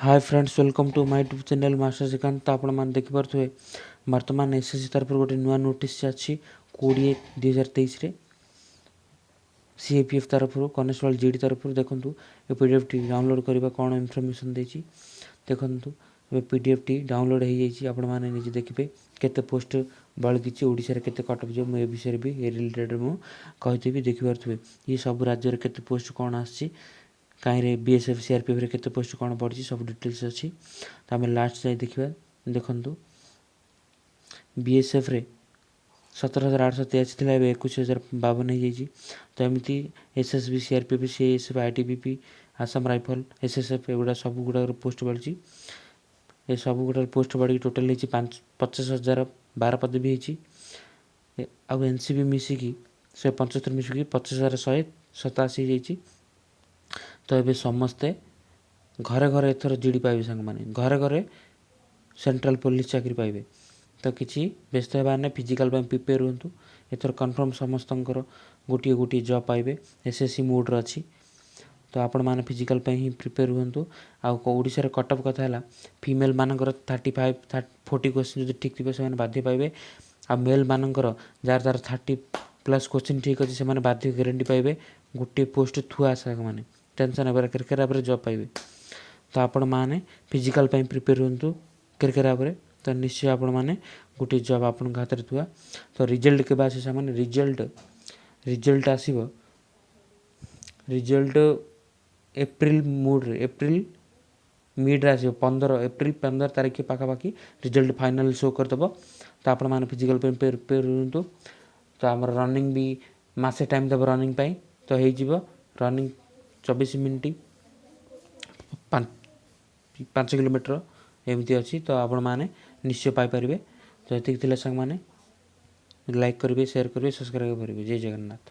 Hi friends, welcome to my YouTube channel Master Srikanth. ତ ଆପଣମାନେ ଦେଖିପାରୁଥିବେ, ବର୍ତ୍ତମାନ ଏସ୍ଏସ୍ସି ତରଫରୁ ଗୋଟେ ନୂଆ ନୋଟିସ୍ ଅଛି 20/2/2023ରେ ସିଏପିଏଫ୍ ତରଫରୁ, କନେଷ୍ଟବଳ ଜିଡି ତରଫରୁ। ଦେଖନ୍ତୁ, ଏ ପିଡିଏଫ୍ଟି ଡାଉନଲୋଡ଼୍ କରିବା, କ'ଣ ଇନଫର୍ମେସନ୍ ଦେଇଛି ଦେଖନ୍ତୁ। ଏବେ ପିଡିଏଫ୍ଟି ଡାଉନଲୋଡ଼୍ ହେଇଯାଇଛି। ଆପଣମାନେ ନିଜେ ଦେଖିବେ କେତେ ପୋଷ୍ଟ ବଳକିଛି, ଓଡ଼ିଶାରେ କେତେ କଟ୍ ଅଫ୍ ଯିବ। ମୁଁ ଏ ବିଷୟରେ ବି, ଏ ରିଲେଟେଡ଼୍ ମୁଁ କହିଦେବି। ଦେଖିପାରୁଥିବେ, ଇଏ ସବୁ ରାଜ୍ୟରେ କେତେ ପୋଷ୍ଟ କ'ଣ ଆସିଛି, କାହିଁରେ ବିଏସ୍ଏଫ୍, ସିଆର୍ପିଏଫ୍ରେ କେତେ ପୋଷ୍ଟ କ'ଣ ପଡ଼ିଛି, ସବୁ ଡିଟେଲ୍ସ ଅଛି। ତ ଆମେ ଲାଷ୍ଟ ଯାଇ ଦେଖିବା। ଦେଖନ୍ତୁ, ବିଏସ୍ଏଫ୍ରେ 17,883 ଥିଲା, ଏବେ 21,052 ହେଇଯାଇଛି। ତ ଏମିତି SSB, CRPF, CISF, ITBP, Assam rifle, SSF, ଏଗୁଡ଼ା ସବୁ ଗୁଡ଼ାକର ପୋଷ୍ଟ ବଢ଼ିଛି। ଏ ସବୁ ଗୁଡ଼ାକ ପୋଷ୍ଟ ବଢ଼ିକି ଟୋଟାଲ୍ ହେଇଛି 50,012 ପଦବୀ ହେଇଛି। ଆଉ ଏନ୍ସିବି ମିଶିକି 175 ମିଶିକି 50,187 ହେଇଯାଇଛି। ତ ଏବେ ସମସ୍ତେ ଘରେ ଘରେ ଏଥର ଜିଡ଼ି ପାଇବେ ସାଙ୍ଗମାନେ, ଘରେ ଘରେ ସେଣ୍ଟ୍ରାଲ ପୋଲିସ ଚାକିରି ପାଇବେ। ତ କିଛି ବ୍ୟସ୍ତ ହେବାର ନାହିଁ, ଫିଜିକାଲ୍ ପାଇଁ ପ୍ରିପେୟାର ହୁଅନ୍ତୁ। ଏଥର କନଫର୍ମ ସମସ୍ତଙ୍କର ଗୋଟିଏ ଗୋଟିଏ ଜବ୍ ପାଇବେ। ଏସ୍ଏସ୍ସି ମୋଡ଼୍ରେ ଅଛି। ତ ଆପଣମାନେ ଫିଜିକାଲ୍ ପାଇଁ ହିଁ ପ୍ରିପେୟାର ହୁଅନ୍ତୁ। ଆଉ ଓଡ଼ିଶାରେ କଟ୍ ଅଫ୍ କଥା ହେଲା, ଫିମେଲ୍ ମାନଙ୍କର 35, 40 କୋଶ୍ଚିନ୍ ଯଦି ଠିକ୍ ଥିବ, ସେମାନେ ବାଧ୍ୟ ପାଇବେ। ଆଉ ମେଲ୍ ମାନଙ୍କର ଯାହାର ଯାହାର 30+ କୋଶ୍ଚିନ୍ ଠିକ୍ ଅଛି, ସେମାନେ ବାଧ୍ୟ ଗ୍ୟାରେଣ୍ଟି ପାଇବେ। ଗୋଟିଏ ପୋଷ୍ଟ ଥୁଆ, ସାଙ୍ଗମାନେ, ଟେନସନ୍ ହେବାର କେରକେରା ଉପରେ ଜବ୍ ପାଇବେ। ତ ଆପଣମାନେ ଫିଜିକାଲ୍ ପାଇଁ ପ୍ରିପେୟାର ହୁଅନ୍ତୁ କେରକେରା ଉପରେ। ତ ନିଶ୍ଚୟ ଆପଣମାନେ ଗୋଟିଏ ଜବ୍ ଆପଣଙ୍କ ହାତରେ ଥୁଆ। ତ ରିଜଲ୍ଟ କେବେ ଆସିବ ସାଙ୍ଗମାନେ? ରିଜଲ୍ଟ ଆସିବ, ରିଜଲ୍ଟ ଏପ୍ରିଲ ମୁଡ଼ରେ, ଏପ୍ରିଲ ମିଡ଼ରେ ଆସିବ। 15 ଏପ୍ରିଲ, 15 ତାରିଖ ପାଖାପାଖି ରିଜଲ୍ଟ ଫାଇନାଲ୍ ଶୋ କରିଦେବ। ତ ଆପଣମାନେ ଫିଜିକାଲ୍ ପାଇଁ ପ୍ରିପେୟାର ରୁହନ୍ତୁ। ତ ଆମର ରନିଂ ବି ମାସେ ଟାଇମ୍ ଦେବ ରନିଂ ପାଇଁ, ତ ହେଇଯିବ। ରନିଂ 24 ମିନିଟ୍ 5 କିଲୋମିଟର ଏମିତି ଅଛି। ତ ଆପଣମାନେ ନିଶ୍ଚୟ ପାଇପାରିବେ। ତ ଏତିକି ଥିଲା ସାଙ୍ଗମାନେ। ଲାଇକ୍ କରିବେ, ସେୟାର କରିବେ, ସବସ୍କ୍ରାଇବ୍ କରିବେ। ଜୟ ଜଗନ୍ନାଥ।